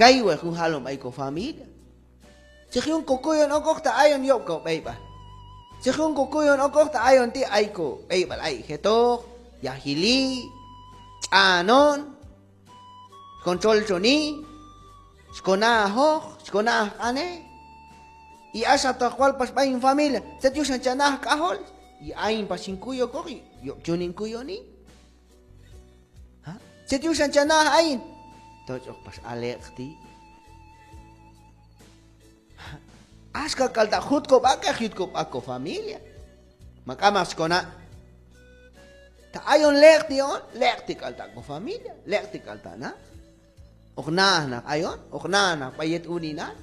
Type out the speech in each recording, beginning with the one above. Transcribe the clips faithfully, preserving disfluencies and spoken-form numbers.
Kaywej jun jalon b'ay ko familia. Tzet yun ko kuyon okoq ta ayon yob' ko b'eyb'al. Tzet yun ko kuyon okoq ta ayon ti' ay ko b'eyb'al ay jetoq, yajili, ch'an on, xkon txoltxoni, xkon ajoq, xkon aj q'ane. Y axa toq wal pax b'ay hin familia, tzet yuxan cha na aj k'ajol, y ayin pax hin kuy okoq, yob' chun hin kuyoni. ¿Ha? Tzet yuxan cha na aj ayin, toch'oq pax aleq' ti'. Axka k'al ta' jut ko b'a, k'eq yut ko b'a ko familia. Ma k'amaq chi ko na'. Ta ayon leq'ti' on, leq'ti' k'al ta' ko familia, leq'ti' k'al ta' na. Hoq na aj naq ayon, hoq na aj naq b'ay yet uninal.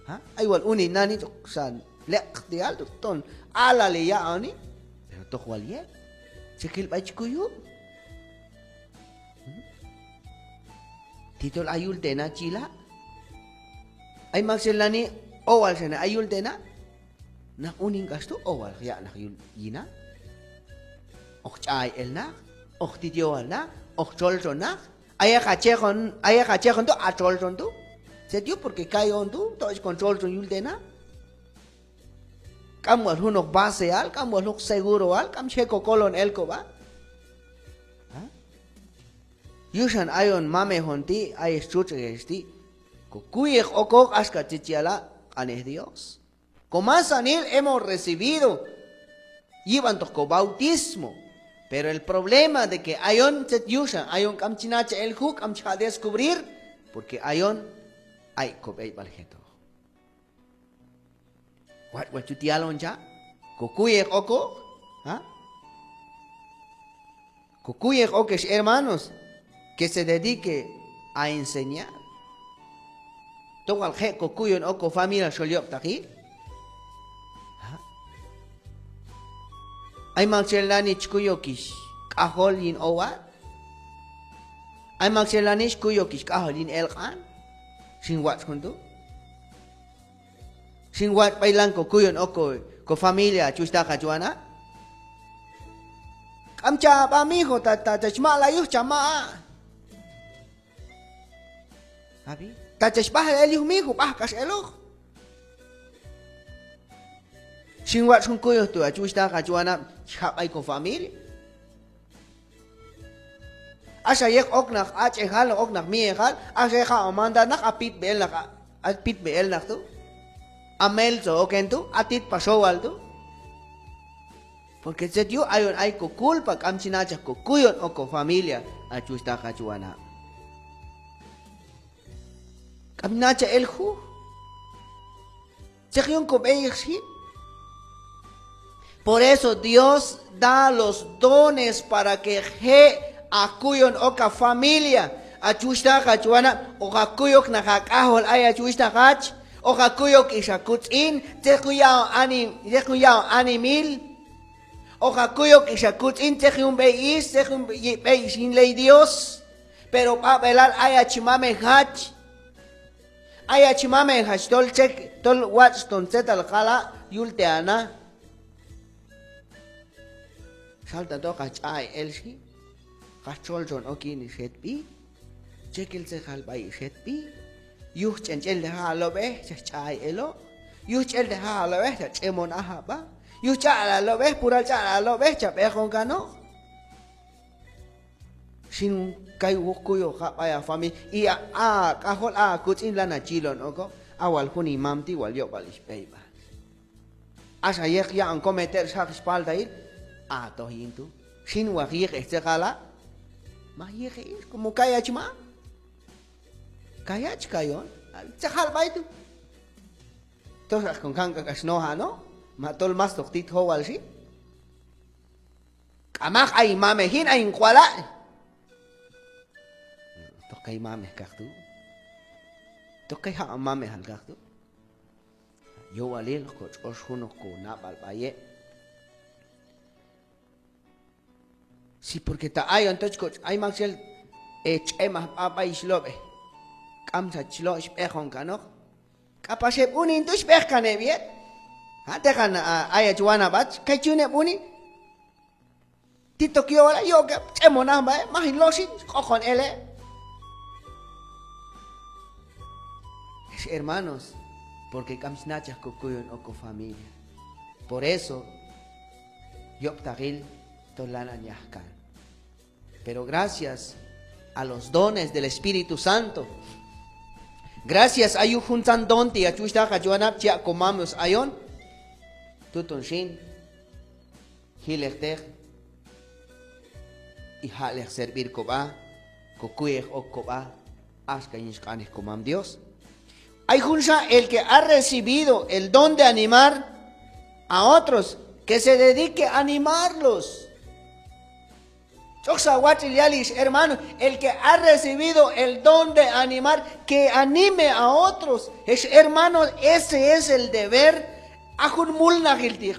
¿Ha? Ay wal uninani, hoq xa leq'ti'al tu', ton alali ya'oni. Pero toq wal yet. Txekel b'ay chi kuyon. Ti tol a yul te na chi la'. Ay maktxel nani owal xane a yul te na. Naq unin k'ax tu' owal hoq ya' naq yul yin na. Hoq ch'ay el naq, hoq tit yowal naq, hoq txoltxon naq. Ay ek' a chekon, ay ek' a chekon tu', a txoltxon tu'. Tzet yuj, porque kayon tu' tol chi kon txoltxon yul te na. K'am wal junoq baseal, k'am wal junoq seguroal, k'am chi je' ko kolon el ko b'a. ¿Ha? Yuxan ayon mamej on ti', ayex txutxej ex ti', ko kuyej okoq axka tzet chi yala' q'anej Dios. Ko masanil hemos recibido yib'antoq ko bautismo, pero el problema de que ayon tzet yuxan ayon k'am chi nachaj el juj, k'am chi jaq' descubrir, porque ayon ay ko b'eyb'al jetoq. Watx' wal chut yalon cha', ko kuyej okoq, ¿ha? Ko kuyej ok ex hermanos que se dedique a enseñar. Tol wal je' ko kuyon ok ko familia xol yob'taqil. ¿Ha? Ay maktxel nani chi kuy ok ix k'ajol yin owal. Ay maktxel nani chi kuy ok ix k'ajol yin elq'an. Xin watx' jun tu'. Xin watx' b'ay lan ko kuyon ok ko, ko familia, hach wuxhtaq, hach wanab'. K'am cha b'a mijo, ta, ta, ta chach maq'lay yuj cha maq'a'. Ab'i. Ta chach b'ajal el yuj mijo, b'aj k'ax eloq. Xin watx' jun kuyoj tu', hach wuxhtaq, hach wanab', chi jaq' b'ay ko familia. Axa yet ok naq ach'ejal, ok naq mi'ejal, axa yet jaq'on mandar naq, a pitb'i el naq, a, a pitb'i el naq tu'. A meltzoj ok en tu', a tit pax owal tu'. Porque tzet yuj, ayon ay ko culpa, k'am chi nachaj ko kuyon ok ko familia, hach wuxhtaq, hach wanab'. K'am nachaj el juj. Tzet yuj ko b'ey xin. Por eso Dios da los dones para que je' a kuyon ok a familia. Hach wuxhtaq, hach wanab', hoq a kuy ok naq a k'ajol ay, hach wuxhtaq, hach. Hoq a kuy ok ix a kutz'in, tzet yuj ya'on anim, tzet yuj ya'on animahil. Hoq a kuy ok ix a kutz'in, tzet yuj b'ey ix, tzet yuj b'ey ix yin ley Dios. Pero b'ab'elal ay hach mamej hach. Ay hach mamej hach tol txekel, tol watx' ton tzetal kala' yul te a na. Xal ta toq a ch'ay el xin. Kax txoltxon ok yin ix etb'i. Txekel tzejal b'ay ix etb'i. Yuj ch'en ch'el te jaq' a lob'ej, chach ch'ay eloq. Yuj ch'el te jaq' a lob'ej, chach ch'emon aj a b'a. Yuj ch'aq'al a lob'ej, pural ch'aq'al a lob'ej, cha b'eqon kanoq. Xin kay wuj kuyoj jab' b'ay a familia, y a, a k'ajol, a kutz'in lanan chi yilon okoq, a wal jun hin mam ti' wal yob'al ix b'eyb'al. Axa yet yaq'on cometer xjaq ix paltail, a toj yin tu'. Xin wal yiqej tzet jala', maj yiqej ix, como kay hach mam. Kay hach kayon, tzet jal b'ay tu'. Toxa kon kan k'ax nojanoq, ma tol mas toq tit jowal xin. K'amaq, ay hin mamej hin, ay hin k'uala'. Toq kay mamej kaq tu'. Toq kay jaq'on mamejal kaq tu'. Yowalil ko tx'ox junoq ko nab'al b'ay heb'. Si porque ta ayon to chi ko, ay maktxel, e, ch'emaj b'a b'ay ix lob'ej. K'am xa chi lo' ix b'eqon kanoq. K'apax heb' unin tu' ix b'eq kan heb' yet. Ha' teqan, a, ay hach wanab' hach, kay chi yun heb' unin. Ti toq yowalil, yok heb', ch'emon aj b'a heb', maj hin lo' xin, q'oqon el heb'. Hermanos, porque k'am chi nachaj kokuyon ok kofamilia. Por eso, yob'taqil tol lanan yaj kan. Pero gracias a los dones del Espíritu Santo, gracias a yuj juntzan don ti' hach wuxhtaq hach wanab' chi yaq' komam Dios ayon, tuton xin jilejteq y jaq'lej servir kob'a, kokuyej ok kob'a, axka yin sq'anej komam Dios. Ay junxa, el que ha recibido el don de animar a otros, que se dedique a animarlos. Tx'oqxa watx'il yali, hex hermano, el que ha recibido el don de animar, que anime a otros. Hex hermano, ese es el deber. A jun mulnajil ti'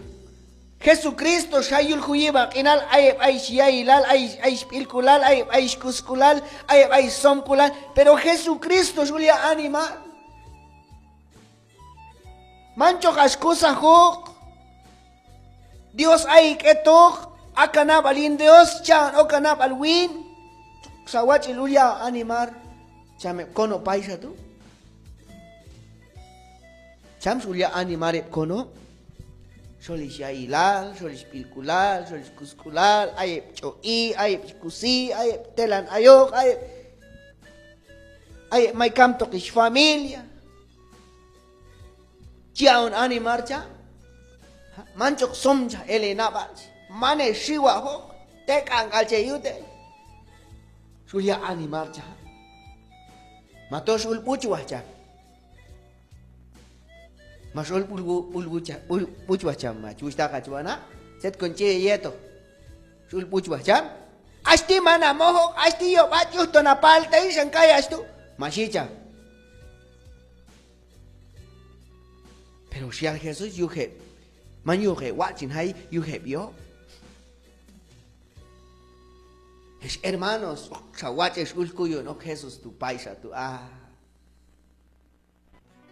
Jesucristo xay yul jun yib'an q'inal, ay heb' ay xya'ilal, ay, ay xb'ilk'ulal, ay heb' ay xkusk'ulal, ay heb' ay somk'ulal, pero Jesucristo x'ul yaq' animar. Manchaq hach kusajoq. Dios ayik' hetoq, a kanab'al yin Dios, cha'on ok kanab'al win. Xa watx'il ul yaq' animar cham heb' konob' payxa tu'. Cham x'ul yaq' animar heb' konob'. Xol ix ya'ilal, xol ix b'ilk'ulal, xol ix kusk'ulal, ay heb' ch'o'i, ay heb' kusi, ay heb' telan ayoq, ay heb', ay heb' may kamtoq ix familia. Chi ya'on animar cham. Manchaq somchaj el henab'al, man hexiwajoq, tek'an k'al che yute'. X'ul yaq' animar cham. Ma tol x'ul b'uchwaj cham. Ma x'ul b'ul-, b'ul-, b'uchwaj cham hach wuxhtaq hach wanab'. Tzet kon chi heyetoq. X'ul b'uchwaj cham. Hach ti' man hamojoq, hach ti' yob' hach, yujton hapalta yin xan kay hach tu'. Ma xhi cham. Pero xyal Jesús yuj heb', man yuj heb' watx' chin jay, yuj heb' yob'. Hex hermanos, xa watx' hex ul kuyon ok Jesús tu' payxa tu', a.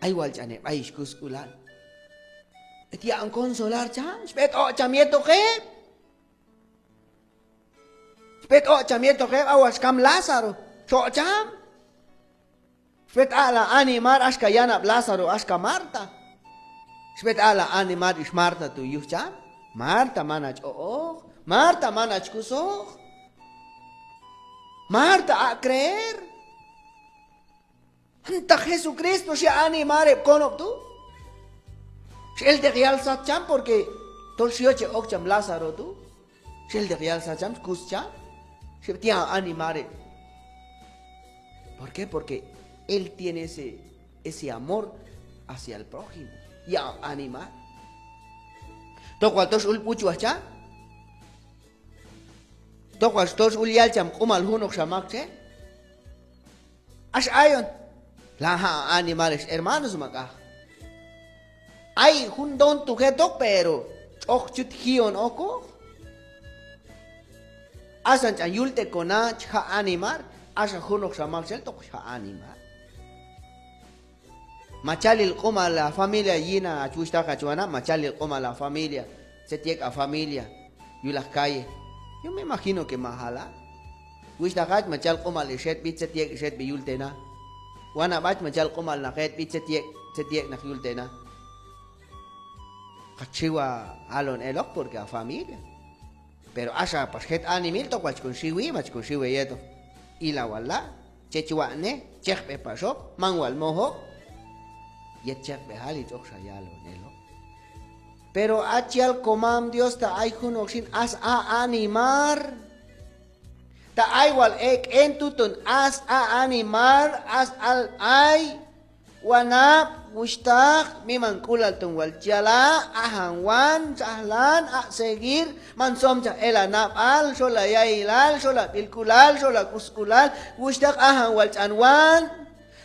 Ay wal ch'an heb' ay ix kusk'ulal. B'et yaq'on consolar cham, xb'et oq' cham yetoq heb'. Xb'et oq' cham yetoq heb', a wal xkam Lázaro, xoq' cham. Xb'et aq'lay animar axka yanab' Lázaro, axka Marta. Xb'et aq'lay animar ix Marta tu' yuj cham. Marta, man hach oq'oq. Marta, man hach kusoq. Marta, aq' creer. Jantaq Jesucristo xyaq' animar heb' konob' tu'. X'elteq yal sat cham porque tol xyochej ok cham Lázaro tu'. X'elteq yal sat cham, xkus cham. Xyaq' animar heb'. ¿Por qué? Porque él tiene ese, ese amor hacia el prójimo. Yaq' animar. Tok wal tol x'ul b'uchwaj cham. Tok wal tol x'ul yal cham q'umal junoqxa maktxel. Axa ayon, lanan jaq' animar hex hermanos, ma k'aj. Ay jun don tu' jetoq, pero tx'oq chut ji'on okoq. Asan ch'an yultej kona chi jaq' animar, axa junoqxa maktxel tok chi jaq' animar. Ma chalil q'umal ha familia yin hach wuxhtaq hach wanab', ma chalil q'umal ha familia, tzet yek' ha familia yulaq calle. Yo me imagino que ma jala'. Wuxhtaq hach, ma chal q'umal ix hetb'i, tzet yek' ix hetb'i yul te' na. Wanab' hach, ma chal q'umal naq hetb'i, tzet yek', tzet yek' naq yul te' na. Kax chi wa halon eloq porque ha familia. Pero axa pax jet animahil tok wal chi kon xiwi, wal chi kon xiwi yetoq. Ila wal la', chech watx'nej, chejb'ej paxoq, man wal mojoq. Yet chejb'ejal tx'oqxa yalon eloq. Pero hach yal komam Dios, ta ay junoq xin, asan aq' animar. Ta ay wal ek' en, tuton asan aq' animar, asan al ay. Wanab', wuxhtaq, mimank'ulal ton wal chi yala', ajan wan, txajlan, aq' seguir, man somchaj el ha nab'al, xol ha ya'ilal, xol ha b'ilk'ulal, xol ha k'usk'ulal, wuxhtaq, ajan wal ch'an wan,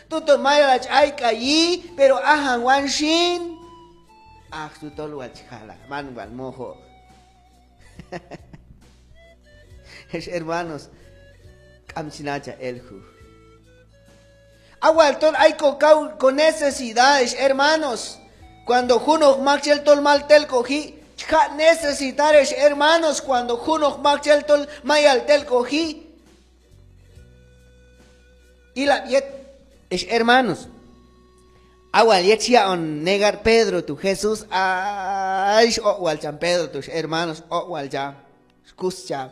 tuton mayal hach ayk'ayi, pero ajan wan xin. Axa tu' tol wal chi jala', man wal mojoq. Ex hermanos, k'am chi nachaj el juj. A wal tol ay kokaw, ko necesidad, ex hermanos. Cuando junoq maktxel tol mal telk'oji, chi jaq' necesitar, ex hermanos, cuando junoq maktxel tol mayal telk'oji. Ilab' yet, ex hermanos. A wal yet xyaq'on negar Pedro tu' Jesús, ay x'oq' wal cham Pedro tu', x'hermanos, x'oq' wal cham, xkus cham.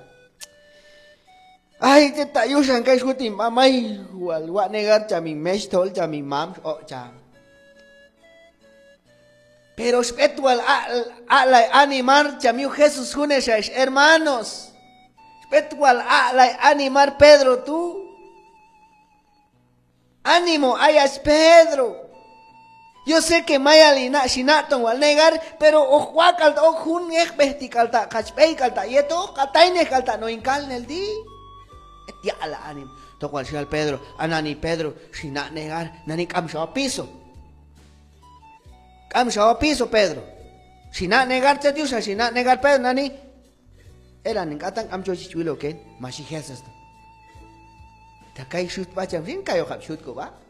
Ay, tzet ta yuxan kay xjut hin b'a, may wal waq' negar cham hin mexhtol, cham hin mam, x'oq' cham. Pero xb'et wal aq', aq'lay animar cham yuj Jesús jun ex, ex hermanos. Xb'et wal aq'lay animar Pedro tu'. Ánimo ayach Pedro. Yo sé que mayal hin na', xhi na' ton wal negar, pero hoq wal k'al ta' ok jun, yejb'ej ti' k'al ta', kach b'ey k'al ta' yetoq, a taynej k'al ta' no' hin kalnel ti'. Et yaq'lay anima. Toq wal xyal Pedro, a nani Pedro, xhi na' negar, nani k'amxa piso. K'amxa piso Pedro. Xhi na' negar, tzet yuxan xhi na' negar Pedro, nani. Elan hin k'atan, k'am chochej chi wil ok hin, ma xhi Jesús tu'. Ta kay xut b'a cham xin, kay hoqab' xut kob'a.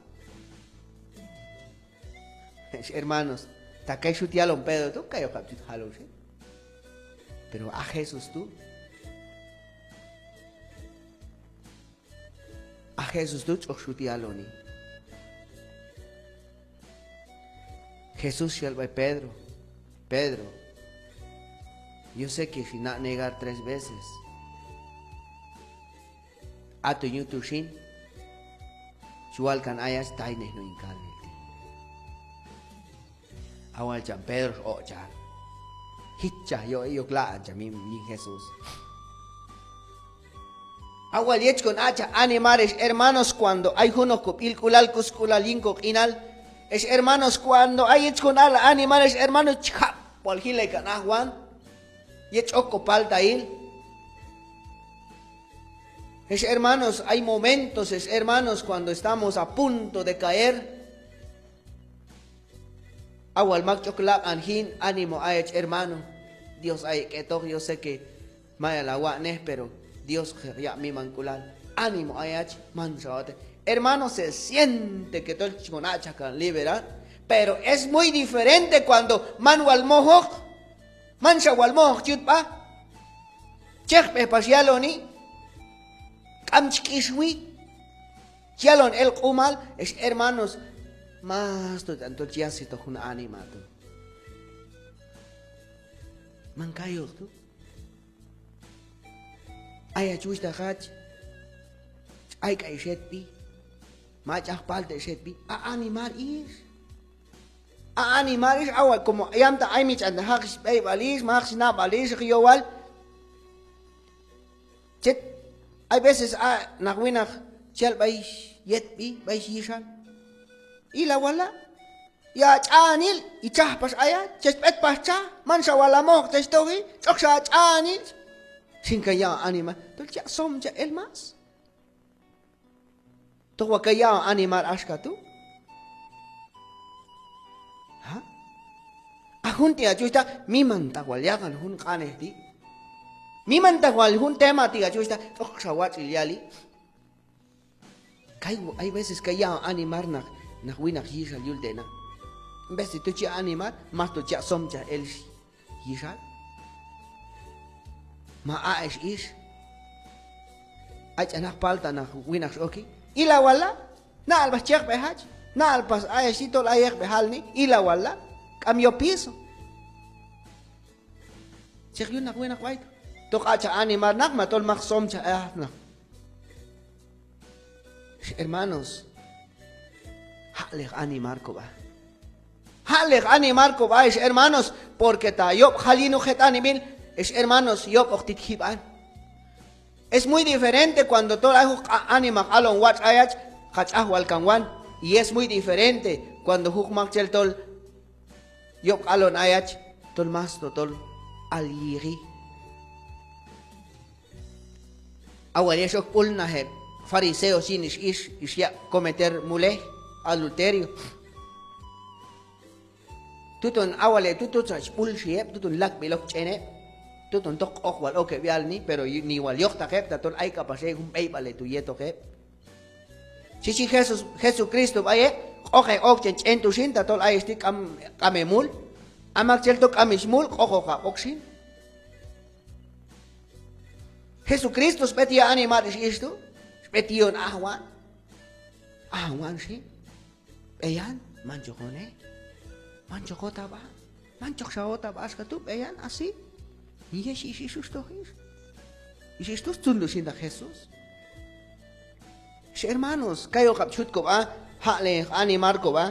Ex hermanos, ta kay xut yalon Pedro tu', kay hoqab' xut jalon xin. Pero a Jesús tu', a Jesús tu' tx'oq xut yaloni. Jesús xyal b'ay Pedro: Pedro, yo sé que xhi na' negar tres veces. Aton yuj tu xin, chi wal kan ayach, taynej no' hin kalnel ti'. A wal cham Pedro x'oq' cham. Jichaj yok, yok laq'an cham yin, yin Jesús. A wal yet chi kon aq'chaj animar ex hermanos, cuando ay junoq kob'ilk'ulal, kusk'ulal yin koq'inal. Ex hermanos, cuando ay yet chi kon aq'lay animar ex hermanos, chi jab' wal jilay kan ajwan. Yet chi ok kopaltail. Ex hermanos, hay momentos, ex hermanos, cuando estamos a punto de caer. A wal mak chi ok laq'an jin, ánimo ayach hermano. Dios ay ek' etoq, yo sé que mayal hawa'nej, pero Dios hoq yaq' mimank'ulal. Ánimo ayach, manxa watej. Hermano, se siente que tol chi kon aq'chaj kan liberar, pero es muy diferente cuando man wal mojoq, manxa wal mojoq chi yut sb'a. Chejb'ej pax yaloni, k'am chi k'ixwi. Chi yalon el q'umal, ex hermanos, mas to ch'an tol chi yasitoq jun anima tu'. Man kayoq tu'. Ayach wuxhtaq hach, ch'ay k'ay ix hetb'i, ma ch'aj palta ix hetb'i, a animar ix. A animar ix, a wal como yamta ay mi ch'an ta jaq ix b'eyb'al ix, ma jaq ix nab'al ix, yowal. Chet, hay veces a naq winaq chi yal b'ay ix yetb'i, b'ay ix yixal. Ila wala'. Ya' ch'anil, ichaj pax ayach, chech b'et pax chaj, manxa wal ha mojoq chech toji, tx'oqxa ha ch'anil. Xin kan ya'on animar tol chi yaq' somchaj el más. Toq wal kay ya'on animar axka tu'. Ha? A jun ti' hach wuxhtaq, mimantaq wal yaq'on jun q'anej ti'. Mimantaq wal jun tema ti' hach wuxhtaq, tx'oqxa watx'il yali. Kay, hay veces kay ya'on animar naq, naq winaq yixal yul te' na. En vez ti' tol chi yaq' animar, mas to chi yaq' somchaj el ix yixal. Ma a ex ix. Ay ch'an jaq palta naq winaq x'oki. Ila wala'. Na'al pax chejb'ej hach. Na'al pax ayach ti' tol ay yejb'ej alni. Ila wala'. K'am yopiso. Chej yul naq winaq b'ay tu'. Toq aq'chaj animar naq, ma tol mak somchaj aj naq. Ex hermanos, jaq'lej animar kob'a. Jaq'lej animar kob'a, ex hermanos, porque ta yob' jal yin juj jet animail, ex hermanos, yob' hoq tit jib'an. Es muy diferente cuando tol ay juj q'a-, anima hoq alon watx' ayach, hoq hach aj wal kan wan. Y es muy diferente cuando juj maktxel tol yob' hoq alon ayach, tol mas to tol al yiqi. A wal yet x'ok b'ul naq heb' fariseos yin ix ix, ix yaq' cometer mulej, adulterio. Tuton a wal heb' tu' totxa chi b'ul xhi heb', tuton lak'b'il ok ch'en heb'. Tuton toq q'oj wal ok heb' yalni, pero ni wal yojtaq heb', tatol ay k'apax ek' jun b'eyb'al heb' tu' yetoq heb'. Chi, chi Jesús, Jesucristo b'ay heb', q'ojej ok ch'en ch'en tu' xin, tatol ayex ti' k'am, k'am hemul. A maktxel to k'am ix mul, q'ojoqab' ok xin. Jesucristo xb'et ya'on animar ix ix tu', xb'et yi'on ajwan. Ajwan xin. B'eyan. Manchaq hon, eh. Manchaq hot ha b'a. Manchaq xa hot ha b'a axka tu', b'eyan, así. Yin yet ix ix ix ux toj ix. Ix ix tu' stzun tu' xin ta Jesús. Ix hermanos, kay okab' chi jut kob'a, jaq'leq animar kob'a.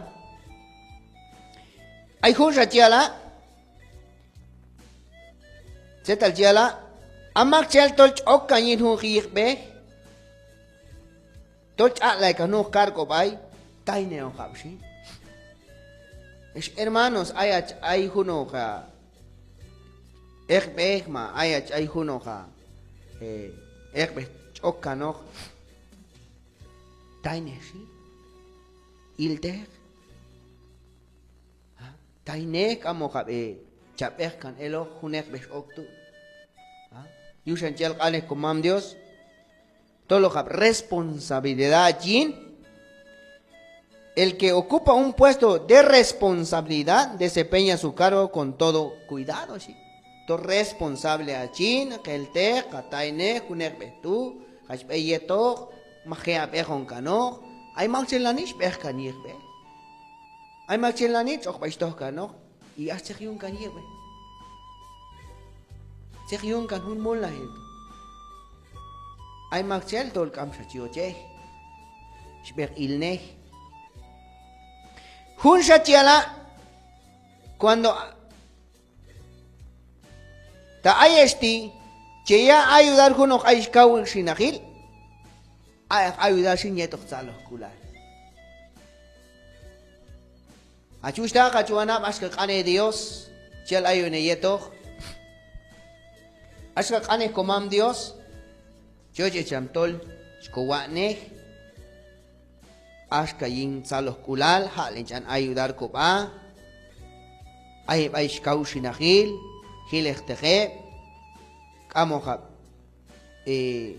Ay junxa chi yala', tzetal chi yala', a maktxel tol chi ok kan yin jun yiqb'ej, tol chi aq'lay kan jun kar kob'a, taynej okab' xin. Ix hermanos, ayach ay junoq a eqb'ej ma ayach ay junoq a, eh, eqb'ej chi ok kanoq. Taynej xin. Ilteq. Ha? Taynej, k'am okab', eh, cha b'eq kan eloq jun eqb'ej x'ok tu'. Ha? Yuxan chi yal q'anej komam Dios. Tol okab' responsabilidad yin. El que ocupa un puesto de responsabilidad desempeña su cargo con todo cuidado, xhi. Tol responsable hach yin, q'elteq, ha taynej jun eqb'ej tu', hach b'ey yetoq, ma je' ha b'eqon kanoq, ay maktxel nani' x'b'eq kan yiqb'ej. Ay maktxel nani' tx'oq b'ay xtoj kanoq. Y ax tzet yun kan yiqb'ej. Tzet yun kan jun mulnajil tu'. Ay maktxel tol k'amxa chi yochej. Xb'eq ilnej. Junxa chi yala', cuando ta ayex ti' che yaq' ayudar junoq ay skawxinaqil, aq'eq ayudar xin yetoq tzalojk'ulal. Hach wuxhtaq, hach wanab', axka q'anej Dios chi yal ayon heyetoq. Axka q'anej komam Dios chi yochej cham tol chi kowatx'nej. Axka yin tzalojk'ulal jaq'len ch'an ayudar kob'a. Ay heb' ay skawxinaqil, jileqteq heb', k'am okab', eh,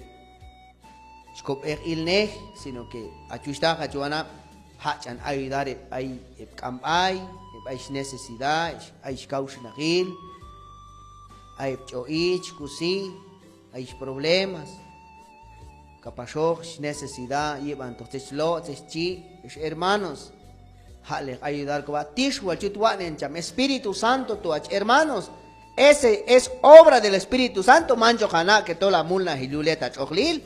chi kob'eq ilnej, sino que hach wuxhtaq, hach wanab', jaq' ch'an ayudar heb' ay, heb' k'am b'ay, heb' ay snecesidad, ay skawxinaqil, ay heb' ch'oich, kusi, ay problemas. K'apaxoq snecesidad yib'antoq tzet chi lo', tzet chi chi', ex hermanos. Jaq'leq ayudar kob'a, tix wal chut watx'nen cham Espíritu Santo tu' hach hermanos. Ese es obra del Espíritu Santo, manchaq ha na' que tol ha mulnajil yul yet ha tx'oqlil.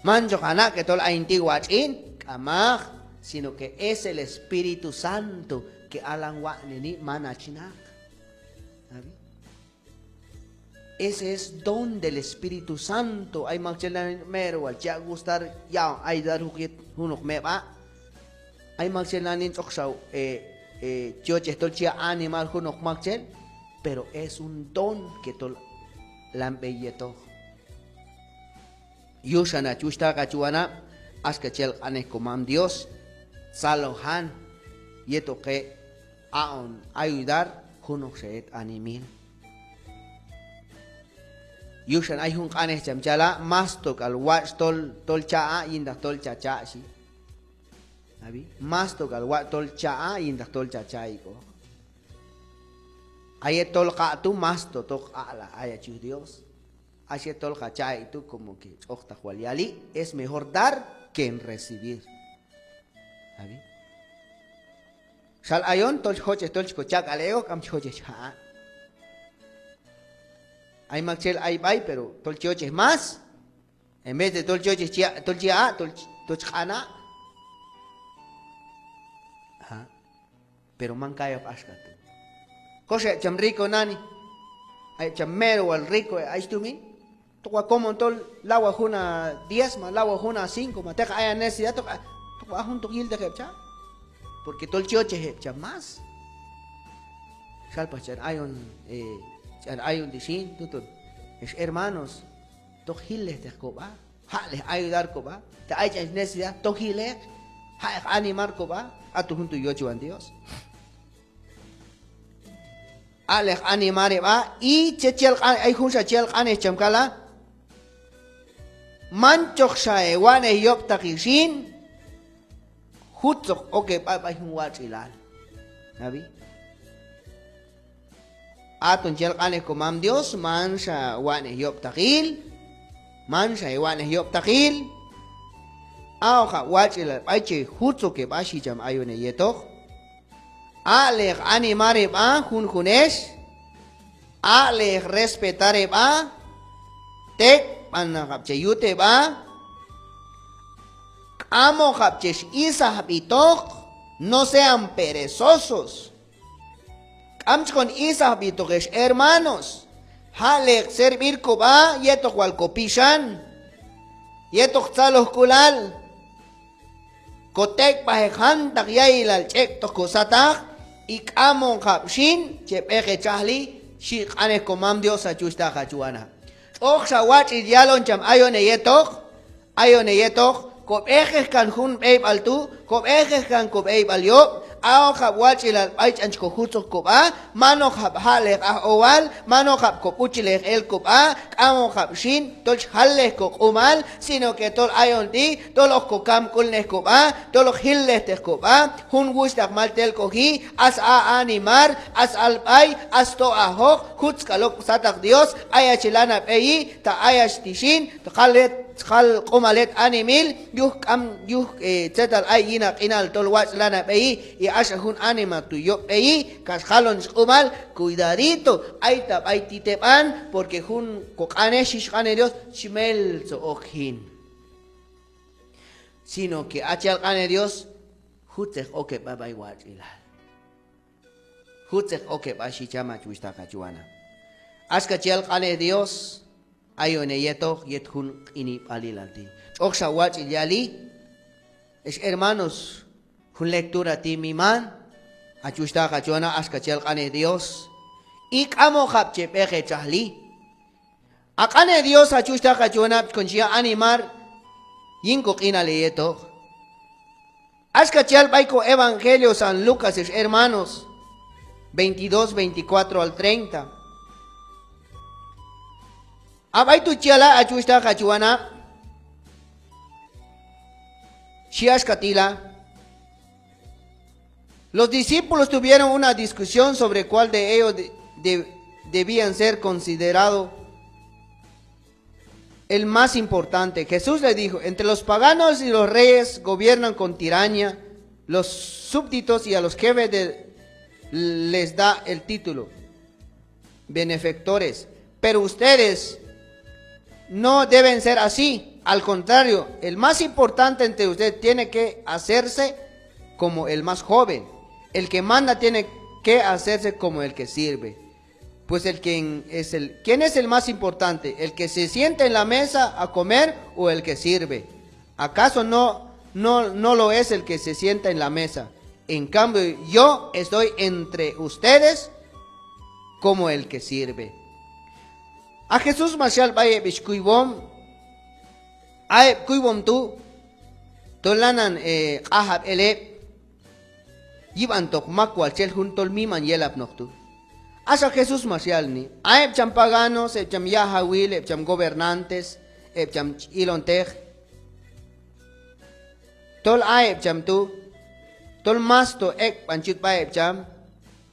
Manchaq ha na' que tol hayin ti' watx'in, k'amaq, sino que es el Espíritu Santo que alan watx'neni, man hach naq. ¿Ab'i? Ese es don del Espíritu Santo. Ay maktxel nani' mero wal chi yaq' gustar yaq'on ayudar juj yet junoq meb'a'. Ay maktxel nani' tx'oqxa, eh, eh, chi yochej tol chi yaq' animar junoq maktxel, pero es un don que tol lan b'ey yetoq. Yuxan hach wuxhtaq, hach wanab', axka chi yal q'anej komam Dios, tzalojan yetoq heb' aq'on ayudar junoqxa yet animahil. Yuxan ay jun q'anej cham chala', mas tok'al watx' tol, tol cha aq' yintaq tol cha cha' xhi. ¿Ab'i? Mas tok'al watx' tol cha aq' yintaq tol cha cha' ik'oq. A yet tol q'aq' tu' mas to toq aq'lay ayach yuj Dios. Ax yet tol qa cha' ek' tu' como que tx'oqtaq wal yali, es mejor dar que en recibir. ¿Ab'i? Xal ayon tol chi jochej tol chi kocha' k'al ek'oq, k'am chi jochej chi ja' aq'. Ay maktxel ay b'ay, pero tol chi jochej más. En vez de tol chi jochej chi ya', tol chi ya' aq', tol chi, tol chi q'an aq'. Pero man kayoq axka tu'. Kox heb' cham rico nani, heb' cham mero wal rico heb' ay stumin. Toq wal komon tol law wal jun ha diez ma law wal jun ha cinco ma, teqan ay ha necesidad, toq, toq wal ha jun toq yilteq heb' cham. Porque tol chi yochej heb' cham más. Xal pax ch'an ayon, eh, ch'an ayon ti' xin, tuton. Ex hermanos, toq jilejteq kob'a. Jaq'lej ayudar kob'a. Ta ay ch'an necesidad, toq jilej. Jaq'ek animar kob'a. Aton jun tu' yochwan Dios. Aq'lej animar heb'a, y tzet chi yal q'an, ay junxa chi yal q'anej cham kala. Manchokxa hewatx'nej yob'taqil xin, jutzoq ok heb'a b'ay jun watx'ilal. ¿Ab'i? Aton chi yal q'anej komam Dios, manxa watx'nej yob'taqil, manxa hewatx'nej yob'taqil. Aq'oqab' watx'ilal b'ay che jutzok heb'a xhi cham ayon heyetoq. Aq'lej animar heb'a junjun ex, aq'lej respetar heb'a, tek'b'anaqab' che yut heb'a, k'amoqab' chex isajb'itoq, no sean perezosos. K'am chkon isajb'itoq ex hermanos, aq'lej servir kob'a yetoq wal kopixan, yetoq tzalojk'ulal. Kotek'b'ajej jantaq ya'ilal ch'ek'toq kosataq, y k'amoqab' xin che b'eq he txajli, xhi q'anej komam Dios hach wuxhtaq hach wanab'. Tx'oqxa watx'il yalon cham ayon heyetoq, ayon heyetoq, kob'ejej kan jun b'eyb'al tu', kob'ejej kan kob'eyb'al yob', aq'ojab' watx'ilal b'ay ch'an chi kojutzoq kob'a, man okab' jaq'lej aj owal, man okab' kob'uchilej el kob'a, k'am okab' xin tol chi jallej koq'umal, sino que tol ayon ti' tol hoq kokamk'ulnej kob'a, tol hoq jillejteq kob'a jun wuxhtaq mal telkoji, as a animar, as al b'ay, as to ajoq, jutz k'al ok sataq Dios, ayach lan hab'eyi, ta ayach ti' xin, ta jal het, jal q'umal het animahil, yuj k'am, yuj, eh, tzetal ay yin haq'inal tol watx' lan hab'eyi, y axa jun anima tu' yob' b'eyi, kax jalon sq'umal, cuidadito, ay ta b'ay tit heb'an, porque jun koq'anej xhi sq'anej Dios, chi meltzoj ok jin. Sino que hach yal q'anej Dios, jutzej ok heb'a b'ay watx'ilal. Jutzej ok heb'a xhi cham hach wuxhtaq hach wanab'. Axka chi yal q'anej Dios, ayon heyetoq yet jun q'inib'alilal ti'. Tx'oqxa watx'il yali, ex hermanos, jun lectura ti' miman, hach wuxhtaq hach wanab', axka chi yal q'anej Dios. Y k'am okab' che b'eq he txajli. A q'anej Dios hach wuxhtaq hach wanab' chi kon chi yaq' animar yin koq'inal heyetoq. Axka chi yal b'ay ko Evangelio San Lucas, ex hermanos, veintidós, veinticuatro al treinta. A b'ay tu' chi yala', hach wuxhtaq hach wanab', xhi axka ti' la. Los discípulos tuvieron una discusión sobre cuál de ellos de-, de-, debían ser considerado el más importante. Jesús le dijo: "Entre los paganos y los reyes gobiernan con tiranía, los súbditos y a los jefes de, les da el título benefactores. Pero ustedes no deben ser así. Al contrario, el más importante entre ustedes tiene que hacerse como el más joven. El que manda tiene que hacerse como el que sirve. Pues el quien es el, ¿quién es el más importante? ¿El que se sienta en la mesa a comer o el que sirve? ¿Acaso no, no, no lo es el que se sienta en la mesa? En cambio, yo estoy entre ustedes como el que sirve". A Jesús max yal b'ay heb' ix kuywom, a heb' kuywom tu', tol lanan, eh, q'ajab' el heb' yib'antoq mak wal txel jun tol miman yelapnoq tu'. Axa Jesús max yalni, a heb' cham paganos, heb' cham yajawil, heb' cham gobernantes, heb' cham ch-, ilonteq, tol a heb' cham tu', tol masto ek'b'an chi yut sb'a heb' cham,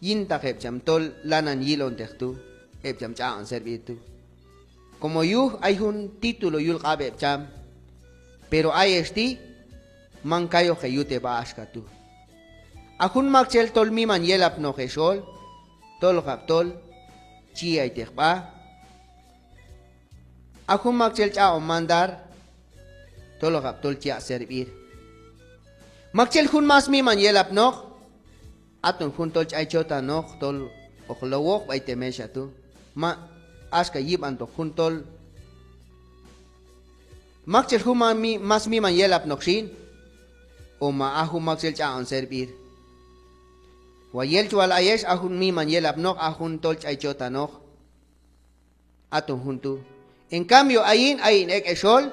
yintaq heb' cham tol lanan yilonteq tu', heb' cham ch'aq'on servir tu'. Como yuj ay jun título yul q'ab' heb' cham, pero ayex ti' man kayoq heyut heb'a axka tu'. A jun maktxel tol miman yelapnoq hexol, tol okab' tol chi yayteq sb'a. A jun maktxel ch'aq'on mandar, tol okab' tol chi yaq' servir. Maktxel jun más miman yelapnoq, aton jun tol ch'ay chotanoq tol hoq lowoq b'ay te' mexha tu'. Ma, axka yib'antoq jun tol. Maktxel jun ma mi-, más miman yelapnoq xin, o ma a jun maktxel ch'aq'on servir. Wal yel chi wal ayex, a jun miman yelapnoq, a jun tol ch'ay chotanoq. Aton jun tu'. En cambio, ayin, ayin ek' hexol,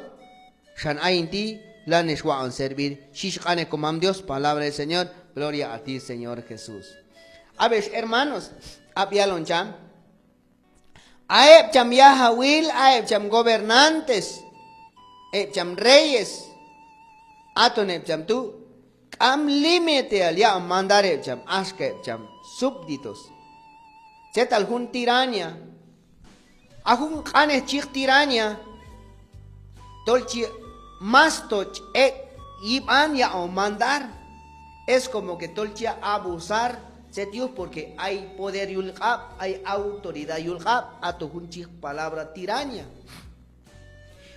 xan ayin ti' lanan hex waq'on servir. Xhi sq'anej komam Dios, palabra del Señor, gloria a ti, Señor Jesús. Ab'ex hermanos, ab' yalon cham. A heb' cham yajawil, a heb' cham gobernantes, heb' cham reyes, aton heb' cham tu', k'am límiteal yaq'on mandar heb' cham, axka heb' cham súbditos. Tzetal jun tiranía. A jun q'anej chi yiq tiranía, tol chi, masto ch'ek' yib'an yaq'on mandar. Es como que tol chi yaq' abusar Tzet yuj, porque ay poder yul q'ab', ay autoridad yul q'ab', aton jun chi yiq palabra tiraña.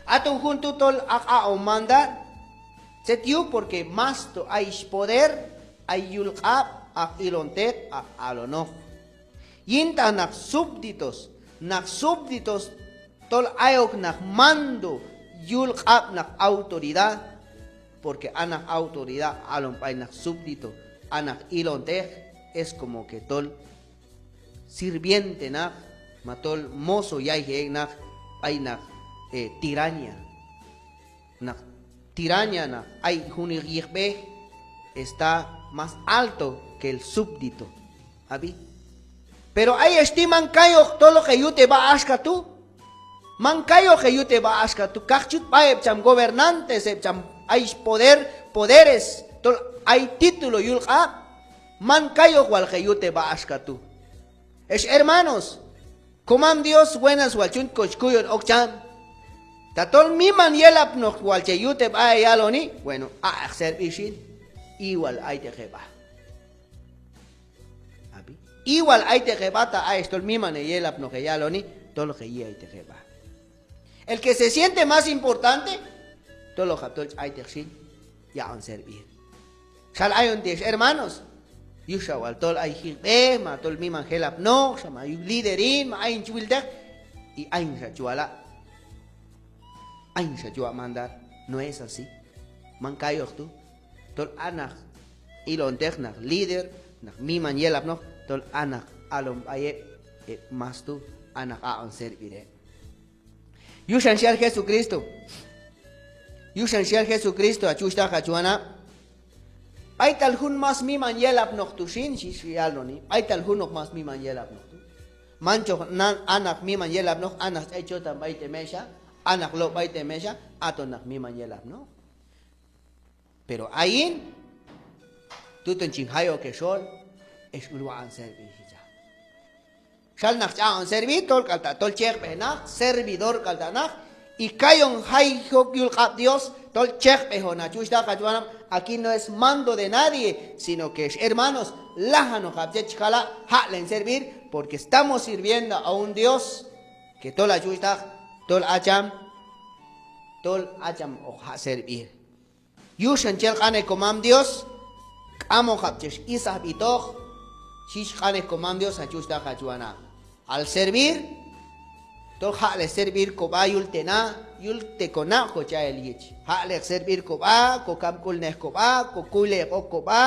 Aton jun tu' tol aq' aq'on mandar. Tzet yuj, porque masto ay ix poder, ay yul q'ab', aq' ilonteq, aq' alonoq. Yintaq naq súbditos, naq súbditos tol ayok naq mando yul q'ab' naq autoridad, porque a naq autoridad alon b'ay naq súbdito, a naq ilonteq, es como que tol sirviente naq, ma tol mozo yayji ek' naq b'ay naq, eh, tiraña. Naq tiraña naq ay jun yiqb'ej está más alto que el súbdito. Ab'i. Pero ayex ti' man kayoq tol hoq heyute b'a axka tu'. Man kayoq heyute b'a axka tu'. Kaq chut b'a heb' cham gobernantes, heb' cham ay poder, poderes, tol ay título yul q'ab'. Man kayoq wal hoq heyute b'a axka tu'. Ex hermanos, Komam Dios, buenas wal chun koch kuyon ok cham. Tatol miman yelapnoq wal che yute b'a heyaloni, bueno, aq'eq servir xin, igual ayteq heb'a. Ab'i. Igual ayteq heb'a ta ayex tol miman heyelapnoq heyaloni, tol hoq heyi ayteq heb'a. El que se siente más importante, tol hoq hab' tol ch'ayteq xin yaq'on servir. Xal ayon ti' ex hermanos, yuxan wal tol ay jiqb'ej, ma tol miman jelapnoqxa, ma yuj líder hin, ma ayin chi wilteq, y ayin xa chi wala', ayin xa chi waq' mandar. No es así. Man kayoq tu'. Tol a naq ilonteq, naq líder, naq miman yelapnoq, tol a naq alon b'ay heb', heb' más tu', a naq aq'on servir heb'. Yuxan xyal Jesucristo. Yuxan xyal Jesucristo, hach wuxhtaq, hach wanab'. B'aytal jun más miman yelapnoq tu' xin, xhi, xhi yaloni. B'aytal junoq más miman yelapnoq tu'. Manchaq a naq miman yelapnoq, a naq ch'ay chotan b'ay te' mexha, a naq lob' b'ay te' mexha, aton naq miman yelapnoq. Pero ayin, tuton chin jay ok hexol, hex ul waq'on servir, xhi cham. Xal naq ch'aq'on servir, tol k'al ta' tol chekb'ej naq, servidor k'al ta' naq, y kayon jay ok yul q'ab' Dios, tol chekb'ejon, hach wuxhtaq, hach wanab'. Aquí no es mando de nadie, sino que ex hermanos, lajanoqab' tzet chi jala', jaq'len servir, porque estamos sirviendo a un Dios que tol, hach wuxhtaq, tol a cham, tol a cham hoq jaq' servir. Yuxan chi yal q'anej Komam Dios, k'amoqab' chex isajb'itoq, xhi chi q'anej Komam Dios, hach wuxhtaq, hach wanab'. Al servir, tol jaq'lej servir kob'a yul te' na, yul te' konaq' kocha'el yich. Jaq'lej servir kob'a, kokamk'ulnej kob'a, kokuyleq ok kob'a,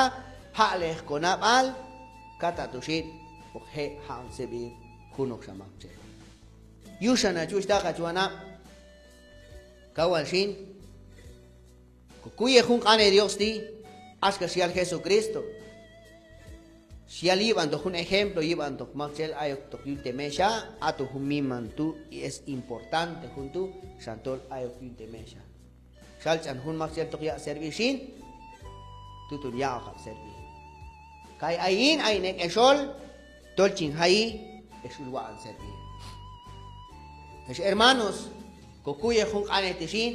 jaq'lej konab'al, kata' tu' xin, hoq je' jaq'on servir junoqxa maktxel. Yuxan, hach wuxhtaq, hach wanab', kaw wal xin, kokuyej jun q'anej Dios ti', axka xyal Jesucristo. Xyal yib'antoq jun ejemplo, yib'antoq maktxel ayoktoq yul te' mexha, aton jun miman tu', y es importante jun tu', xan tol ayok yul te' mexha. Xal ch'an jun maktxel toq yaq' servir xin, tuton yaq'oqab' servir. Kay ayin, ayin ek' hexol, tol chin jayi, hex ul waq'on servir. Hex hermanos, kokuyej jun q'anej ti' xin,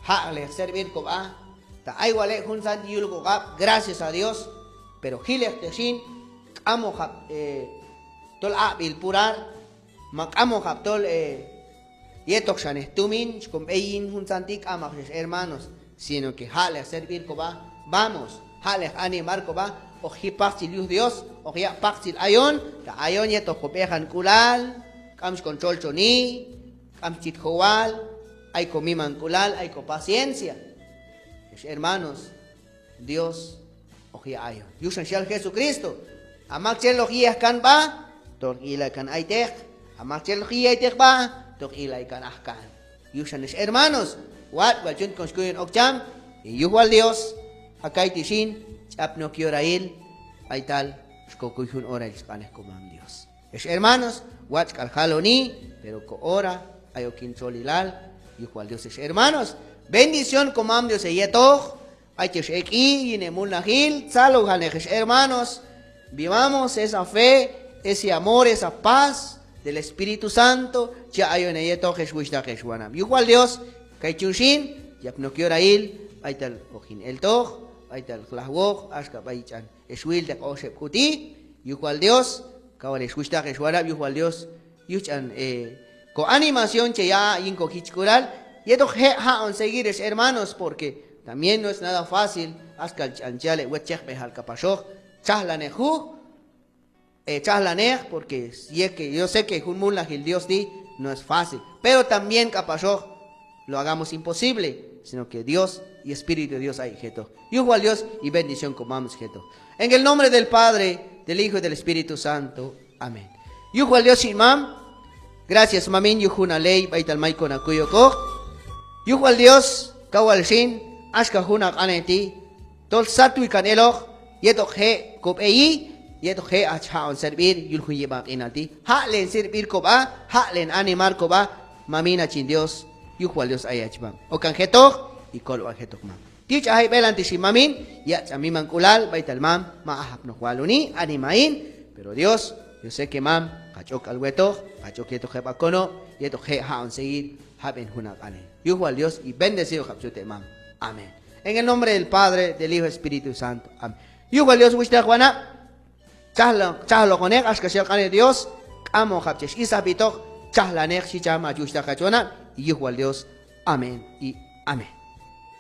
jaq'lej servir kob'a, ta ay wal ek' juntzan ti' yul koq'ab', gracias a Dios, pero jilejteq xin, k'amoqab', eh, tol aq'b'il purar, ma k'amoqab' tol, eh, yetoqxanej tumin, chi kon b'ey yin juntzan ti', k'amaq, hex hermanos, sino que jaq'lej servir kob'a, vamos, jaq'lej animar kob'a, hoq ji' pajtzil yuj Dios, hoq yaq' pajtzil ayon, ta ayon yetoq kob'ejank'ulal, k'am chi kon txoltxoni, k'am chi tit jowal, ay komimank'ulal, ay kopaciencia. Hex hermanos, Dios hoq yaq' ayon. Yuxan xyal Jesucristo: A maktxel hoq yi' aj kan b'a, tol hoq ilay kan ayteq. A maktxel hoq yi' ayteq b'a, tol hoq ilay kan aj kan. Yuxan, hex hermanos, watx' wal chun kon chi kuyon ok cham, y yuj wal Dios, a kayti' xin, ch'apni ok yorail b'aytal chi kokuy jun orail, xhi q'anej Komam Dios. Hex hermanos, watx' k'al jaloni, pero ko hora ayok yin txolilal, yuj wal Dios, hex hermanos. Bendición Komam Dios heyetoq, b'ay chex ek'i yin hemulnajil, tzalojaneq, hex hermanos. Vivamos esa fe, ese amor, esa paz del Espíritu Santo, chi ayon heyetoq, hex wuxhtaq, hex wanab'. Yuj wal Dios, kay chun xin, yapni ok yorail b'aytal hoq hin eltoq, b'aytal hoq lajwoq, axka b'ay ch'an hex wilteq oxeb' k'u ti', Yuj wal Dios, kaw wal ex wuxhtaq ex wanab', yuj wal Dios, yuj ch'an, eh, ko animación che yaq' yin ko jichk'ulal, yetoq je' jaq'on seguir ex hermanos, porque también no es nada fácil, axka ch'an chi yal heb' wet chekb'ejal k'apaxoq, txajlaneq juj, eh, txajlaneq, porque ye que, yo sé que jun mulnajil Dios ti' no es fácil, pero también k'apaxoq lo hagamos imposible, sino que Dios y Espíritu de Dios ay jetoq. Yuj wal Dios y bendición ko mam chi jetoq. En el nombre del Padre, del Hijo y del Espíritu Santo. Amén. Yuj wal Dios xin mam. Gracias mamin yuj jun ha ley b'aytal may kon ha kuyokoq. Yuj wal Dios, kaw wal xin, axka jun ha q'anej ti', tol satwi kan eloq, yetoq je' ko b'eyi, yetoq je' hach jaq'on servir yul jun yib'an q'inal ti'. Jaq'len servir ko b'a, jaq'len animar ko b'a, mamin hach hin Dios, yuj wal Dios ayach mam. Okan jetoq, y kolwal jetoq mam. Ti' ch'an jay b'elan ti' xin mamin, yaq' ch'an mimank'ulal b'aytal mam, ma ha apnoq waloni, anima hin, pero Dios, yo sé que mam, hach ok k'al wetoq, hach ok yetoq heb' ha konob', yetoq je' jaq'on seguir jab'en jun ha q'anej. Yuj wal Dios y bendecido kab' chut heb' mam. Amén. En el nombre del Padre, del Hijo, Espíritu Santo. Amén. Yuj wal Dios wuxhtaq wanab', txajlo-, txajloqoneq axka xal q'anej Dios, k'amoqab' chex isab'itoq, txajlaneq xhi cham hach wuxhtaq hach wanab', yuj wal Dios. Amén y amén.